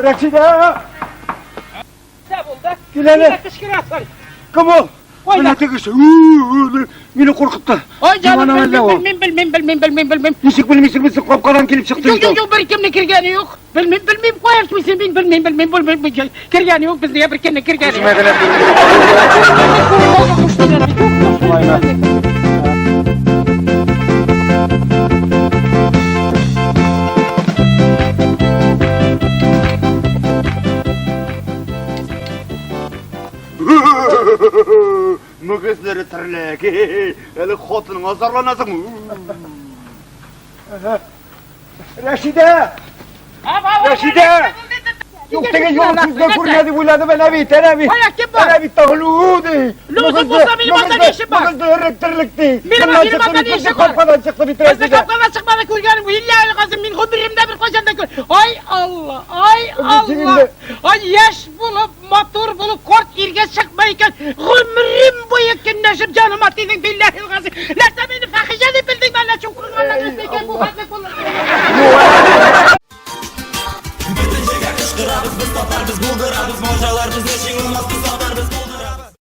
Рәшидә! Нәрсә булды? Кил әле. Нигә кычкырасың? Кем ул? Кайда? Менә тегесе. У-у-у, Мине куркытты. Ай, җаным, Дивана белмим, әллә ул? белмим, белмим, белмим, белмим, белмим. Ничек белмисең, безнең капкадан килеп чыкты Юк, бит ул. юк, юк, беркемнең кергәне юк. Белмим, белмим, кая эшлисең, мин белмим, белмим, белмим, белмим. Кергәне юк, безгә беркемнең кергәне Үземә юк. генә Күренмәде. Мөгезләре терлек. Әле хатыныңа зарланасың. Рәшидә! Рәшидә! Юк, теге юл күзгә күренә дип уйладым, әнә бит, әнә бит. Кая, кем бар? Әнә бит тагын у ди. Лүзең булса, минем анда ни эшем бар? Мөгезле өрек терлек ди. Минем- Моннан минем чыкты анда бит, ни безнең эшем бар? капкадан чыкты бит Безнең Рәшидә. капкадан чыкмады күргәнем, иллә әле хәзер мин гомеремдә бер кайчан да күр. Ай Алла, ай Ничек Алла. инде? Ай яшь булып, матур булып карт иргә чыкмай икән. Гомерем буе көнләшеп җаныма тидең билләһил газим. Нәрсә мине фахишә дип белдеңме әллә чукынган нәрсә икән бу?